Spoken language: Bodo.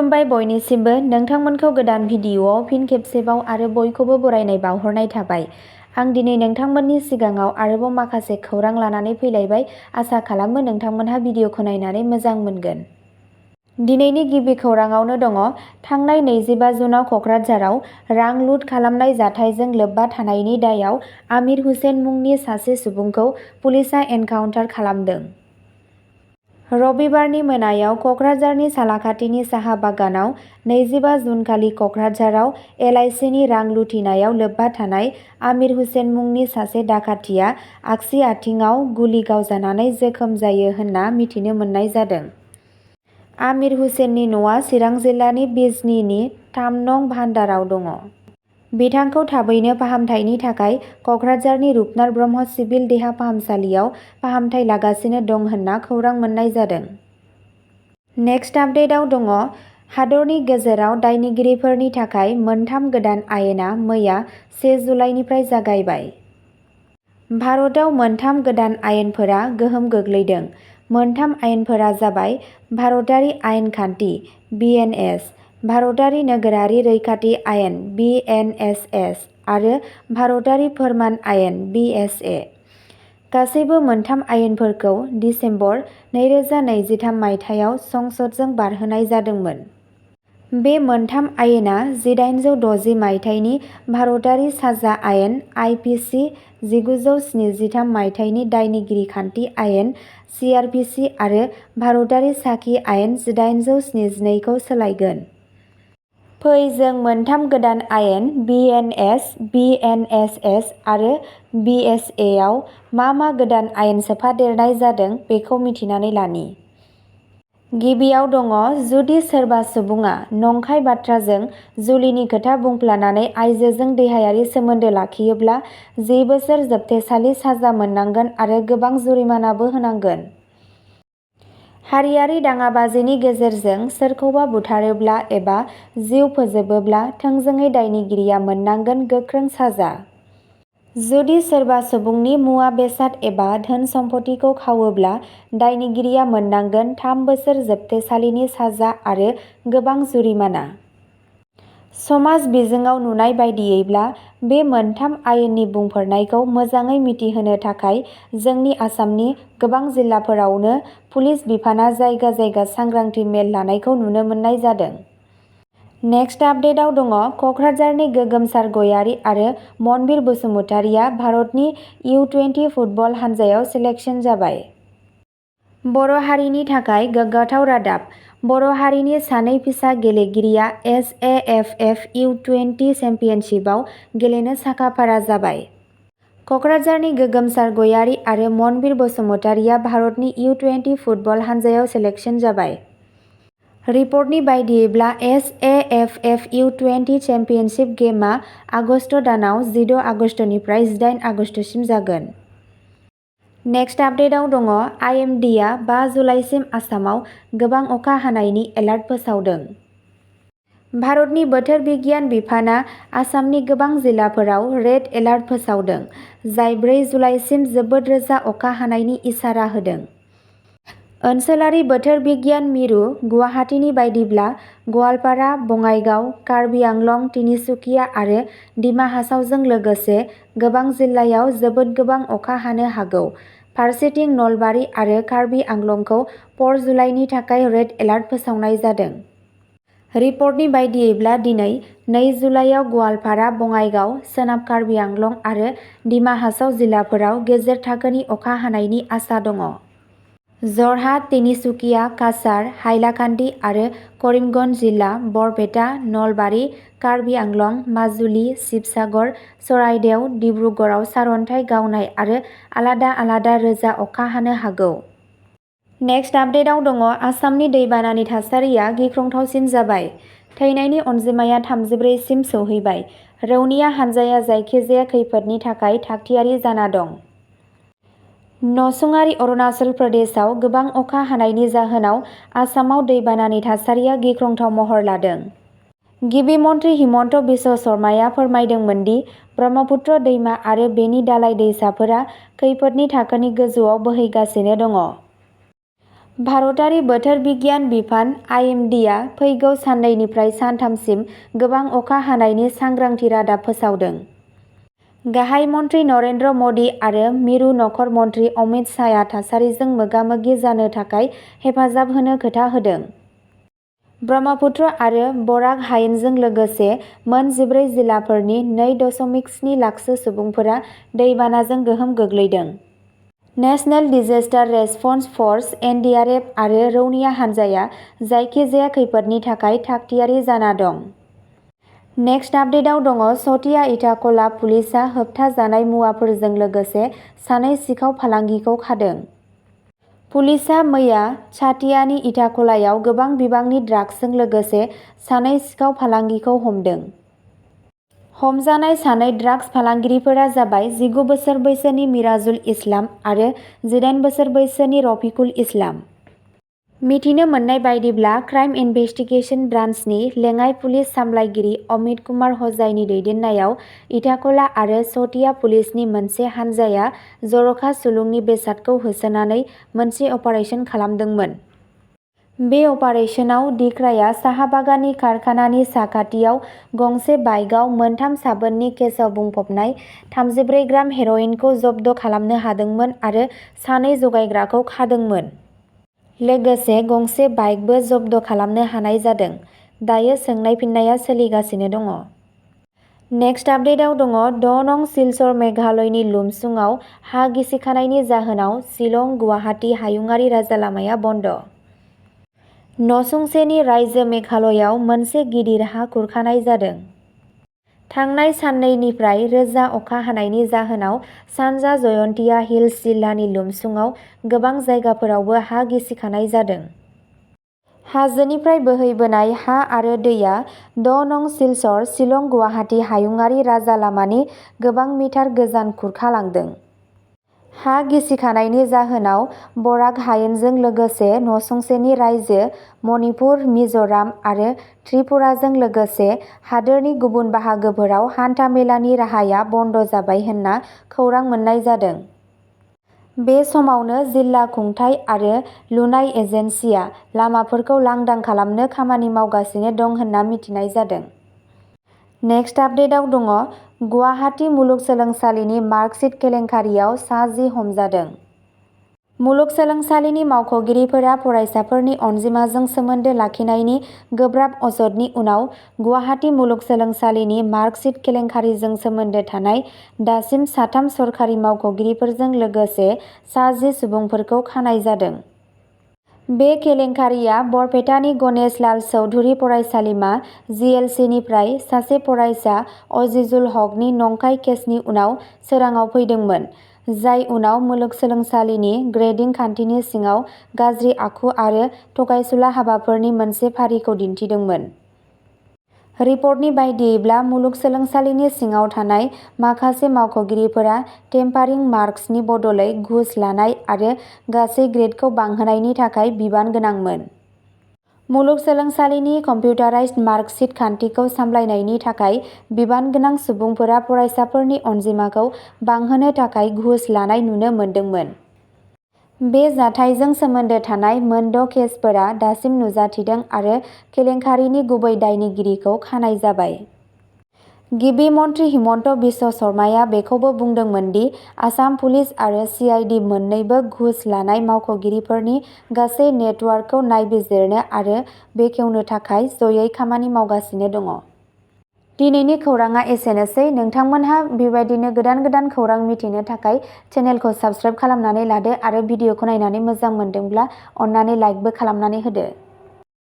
खुलुमबाय बयनिसिमबो नोंथांमोनखौ गोदान भिडिअ'आव फिन खेबसेबाव आरो बयखौबो बरायनाय बावहरनाय थाबाय। आं दिनै नोंथांमोननि सिगाङाव आरोबाव माखासे खौरां लानानै फैलायबाय। आसा खालामो नोंथांमोनहा भिडिअ'खौ नायनानै मोजां मोनगोन। दिनैनि गिबि खौराङावनो दङ। थांनाय 25 जुनाव क'क्राझाराव रां लुट खालामनाय जाथायजों लोब्बा थानायनि दायाव आमिर हुसेन मुंनि सासे सुबुंखौ पुलिसआ एनकाउन्टार खालामदों। रबिबारनि मोनायाव क'क्राझारनि सालाखाथिनि साहा बागानाव 25 जुनखालि क'क्राझाराव LICनि रां लुथिनायाव लोब्बा थानाय आमिर हुसेन मुंनि सासे डाकातिया आगसि आथिंआव गुलि गावजानानै जोखोम जायो होनना मिथिनो मोननाय जादों। आमिर हुसेननि न'आ चिरां जिल्लानि बिजनीनि 3 नं भान्दाराव दङ। बिथांखौ थाबैनो फाहामथायनि थाखाय क'क्राझारनि रुपनाथ ब्रह्म सिभिल देहा फाहामसालियाव फाहामथाय लागासिनो दं होनना खौरां मोननाय जादों। नेक्स्ट आपडेटआव दङ। हादरनि गेजेराव दायनिगिरिफोरनि थाखाय मोनथाम गोदान आयेना मैया 1 जुलाइनिफ्राय जागायबाय। भारतआव मोनथाम गोदान आयेनफोरा गोहोम गोग्लैदों। मोनथाम आयेनफोरा जाबाय भारतारि आयेन खान्थि BNS, भारतारि नोगोरारि रैखाथि आयेन BNSS आरो भारतारि फोरमान आयेन BSA। गासैबो मोनथाम आयेनफोरखौ दिसेम्बर 2023 मायथाइयाव संसदजों बारहोनाय जादोंमोन। बे मोनथाम आयेना 1860 मायथाइनि भारतारि साजा आयेन IPC, 1973 मायथाइनि दायनिगिरि खान्थि आयेन CRPC आरो भारतारि साखि आयेन 1872 खौ सोलायगोन। फै जों मोनथाम गोदान आयेन BNS, BNSS आरो BSA आव मा गोदान आयेन सोफादेरनाय जादों बेखौ मिथिनानै लानि। गिबियाव दङ। जुदि सोरबा सुबुङा नंखाय बाथ्राजों जुलिनि खोथा बुंफ्लानानै आइजोजों देहायारि सोमोन्दो लाखियोब्ला 10 बोसोर जोबथेसालि साजा मोननांगोन आरो गोबां जुरिमानाबो होनांगोन। हारियारि दाङाबाजिनि गेजेरजों सोरखौबा बुथारोब्ला एबा जिउ फोजोबोब्ला थोंजोङै दायनिगिरिया मोननांगोन गोख्रों साजा। जुदि सोरबा सुबुंनि मुवा बेसाद एबा धोन सम्फथिखौ खावोब्ला दायनिगिरिया मोननांगोन 3 बोसोर जोबथेसालिनि साजा आरो गोबां जुरिमाना। समाज बिजोङाव नुनाय बायदियैब्ला बे मोनथाम आयेननि बुंफोरनायखौ मोजाङै मिथिहोनो थाखाय जोंनि आसामनि गोबां जिल्लाफोरावनो पुलिस बिफाना जायगा जायगा सांग्रांथि मेल लानायखौ नुनो मोननाय जादों। नेक्स्ट आपडेटआव दङ। क'क्राझारनि गोगोमसार गयारी आरो मनबिर बसुमतारिया भारतनि U20 फुटबल हानजायाव सिलेक्शन जाबाय। बर' हारिनि थाखाय गोग्गाथाव रादाब। बर' हारिनि सानै फिसा गेलेगिरिया SAFF U20 चेम्पियनशिपआव गेलेनो साखाफारा जाबाय। क'क्राझारनि गोगोमसार गयारी आरो मनबिर बसुमतारिया भारतनि U20 फुटबल हानजायाव सिलेक्शन जाबाय। रिपर्टनि बायदियैब्ला SAFF U20 चेम्पियनशिप गेमआ आगस्त दानाव 16 आगस्तनिफ्राय 18 आगस्तसिम जागोन। नेक्स्ट आपडेटआव दङ। IMDआ 5 जुलाइसिम आसामाव गोबां अखा हानायनि एलार्ट फोसावदों। भारतनि बोथोर बिगियान बिफाना आसामनि गोबां जिल्लाफोराव रेड एलार्ट फोसावदों, जाय 4 जुलाइसिम जोबोद रोजा अखा हानायनि इसारा होदों। ओनसोलारि बोथोर बिगियान मिरु गुवाहाटीनि बायदिब्ला गवालपारा, बङाइगाव, कार्बि आंलं, तिनिसुकिया आरो डिमा हासावजों लोगोसे गोबां जिल्लायाव जोबोद गोबां अखा हानो हागौ। फारसेथिं नलबारी आरो कार्बि आंलंखौ 4 जुलाइनि थाखाय रेड एलार्ट फोसावनाय जादों। रिपर्टनि बायदियैब्ला दिनै 2 जुलाइयाव गवालपारा, बङाइगाव, सोनाब कार्बि आंलं आरो डिमा हासाव जिल्लाफोराव गेजेर थाखोनि अखा हानायनि आसा दङ। जरहाट, तिनिसुकिया, काछार, हाइलाकान्दि आरो करिमगन्ज जिल्ला, बरपेटा, नलबारी, कार्बि आंलं, माजुलि, शिबसागर, चराइदेव, डिब्रुगड़आव सारअन्थाइ गावनाय आरो आलादा आलादा रोजा अखा हानो हागौ। नेक्स्ट आपडेटआव दङ। आसामनि दैबानानि थासारिया गिख्रंथावसिन जाबाय। थैनायनि अनजिमाया 34 सिम सौहैबाय। रौनिया हानजाया जायखिजाया खैफोदनि थाखाय थागथियारि जाना दं। नसुंआरि अरुणाचल प्रदेशआव गोबां अखा हानायनि जाहोनाव आसामाव दैबानानि थासारिया गिख्रंथाव महर लादों। गिबि मन्थ्रि हिमन्त बिश्व शर्माया फोरमायदोंमोन दि ब्रह्मपुत्र दैमा आरो बेनि दालाय दैसाफोरा खैफोदनि थाखोनि गोजौआव बोहैगासिनो दङ। भारतारि बोथोर बिगियान बिफान (IMD) आ फैगौ साननैनिफ्राय सानथामसिम गोबां अखा हानायनि सांग्रांथि रादाब फोसावदों। गाहाय मन्थ्रि नरेन्द्र मदि आरो मिरु नखर मन्थ्रि अमित शाहआ थासारिजों मोगा-मोगि जानो थाखाय हेफाजाब होनो खोथा होदों। ब्रह्मपुत्र आरो बराक हायेनजों लोगोसे मोन 14 जिल्लाफोरनि 2.7 लाखसो सुबुंफोरा दैबानाजों गोहोम गोग्लैदों। नेशनेल डिजेस्टार रेसपन्स फर्स (NDRF) आरो रौनिया हान्जाया जायखिजाया खैफोदनि थाखाय थाग-थियारि जाना दं। नेक्स्ट आपडेटआव दङ शतिया इटाखला पुलिसआ होबथाजानाय मुवाफोरजों लोगोसे सानै सिखाव फालांगिखौ खादों। पुलिसआ मैया साटियानि इटाखलायाव गोबां बिबांनि ड्राग्सजों लोगोसे सानै सिखाव फालांगिखौ हमदों। हमजानाय सानै ड्राग्स फालांगिरिफोरा जाबाय 19 बोसोर बैसोनि मिराजुल इस्लाम आरो 18 बोसोर बैसोनि रफिकुल इस्लाम। मिथिनो मोननाय बायदिब्ला क्राइम इनभेस्टिगेशन ब्रान्चनि लेङाइ पुलिस सामलायगिरि अमित कुमार हजाइनि दैदेननायाव इटाखला आरो शतिया पुलिसनि मोनसे हानजाया जर'खा सुलुंनि बेसादखौ होसोनानै मोनसे अपारेसन खालामदोंमोन। बे अपारेसनाव दिख्राया साहा बागाननि कारखानानि साखाथियाव गंसे बाइकआव मोनथाम साबोननि केसआव बुंफबनाय 34 ग्राम हेर'इनखौ जब्द खालामनो हादोंमोन आरो सानै जगायग्राखौ खादोंमोन। लोगोसे गंसे बाइकबो जब्द खालामनो हानाय जादों। दायो सोंनाय-फिननाया सोलिगासिनो दङ। नेक्स्ट आपडेटआव दङ 2 नं सिलचर मेघालयनि लुमसुङाव हा गिसिखानायनि जाहोनाव शिलं-गुवाहाटी हायुंआरि राजालामाया बन्द। नसुंसेनि रायजो मेघालयआव मोनसे गिदिर हा खुरखानाय जादों। थांनाय साननैनिफ्राय रोजा अखा हानायनि जाहोनाव सानजा जयन्तिया हिल्स जिल्लानि लुमसुङाव गोबां जायगाफोरावबो हा गिसिखानाय जादों। हाजोनिफ्राय बोहैबोनाय हा आरो दैया 2 नं सिलचर शिलं-गुवाहाटी हायुंआरि राजालामानि गोबां मिटार गोजान खुरखालांदों। हा गिसिखानायनि जाहोनाव बराक हायेनजों लोगोसे नसुंसेनि रायजो मणिपुर, मिज'राम आरो त्रिपुराजों लोगोसे हादोरनि गुबुन बाहागोफोराव हान्था-मेलानि राहाया बन्द जाबाय होनना खौरां मोन्नाय जादों। बे समावनो जिल्ला खुंथाय आरो लुनाय एजेन्सिआ लामाफोरखौ लांदां खालामनो खामानि मावगासिनो दं होनना मिथिनाय जादों। नेक्स्ट आपडेटआव दङ गुवाहाटी मुलुगसोलोंसालिनि मार्कशीट केलेंकारियाव सा 10 हमजादों। मुलुगसोलोंसालिनि मावख'गिरिफोरा फरायसाफोरनि अनजिमाजों सोमोन्दो लाखिनायनि गोब्राब अजदनि उनाव गुवाहाटी मुलुगसोलोंसालिनि मार्कशीट केलेंकारिजों सोमोन्दो थानाय दासिम साथाम सरखारि मावख'गिरिफोरजों लोगोसे सा 10 सुबुंफोरखौ खानाय जादों। बे केलेंकारिया बरपेटानि गणेश लाल चौधुरी फरायसालिमा (GLC) निफ्राय सासे फरायसा अजिजुल हकनि नंखाय केसनि उनाव सोराङाव फैदोंमोन, जाय उनाव मुलुगसोलोंसालिनि ग्रेडिं खान्थिनि सिङाव गाज्रि आखु आरो थगायसुला हाबाफोरनि मोनसे फारिखौ दिन्थिदोंमोन। रिपर्टनि बायदियैब्ला मुलुगसोलोंसालिनि सिङाव थानाय माखासे मावख'गिरिफोरा टेम्पारिं मार्क्सनि बदलै घुस लानाय आरो गासै ग्रेडखौ बांहोनायनि थाखाय बिबान गोनांमोन। मुलुगसोलोंसालिनि कम्पिउटाराइज्ड मार्कशीट खान्थिखौ सामलायनायनि थाखाय बिबान गोनां सुबुंफोरा फरायसाफोरनि अनजिमाखौ बांहोनो थाखाय घुस लानाय नुनो मोनदोंमोन। बे जाथायजों सोमोन्दो थानाय मोन 6 केसफोरा दासिम नुजाथिदों आरो केलेंकारिनि गुबै दायनिगिरिखौ खानाय जाबाय। गिबि मन्थ्रि हिमन्त बिश्व शर्माया बेखौबो बुंदोंमोन दि आसाम पुलिस आरो CID मोन्नैबो घुस लानाय मावख'गिरिफोरनि गासै नेटवार्कखौ नायबिजिरनो आरो बेखेवनो थाखाय जयै खामानि मावगासिनो दङ। दिनैनि खौरांआ एसेनोसै। नोंथांमोनहा बेबायदिनो गोदान खौरां मिथिनो थाखाय चेनेलखौ साबस्क्राइब खालामनानै लादो आरो भिडिअखौ नायनानै मोजां मोनदोंब्ला अन्नानै लाइकबो खालामनानै होदो।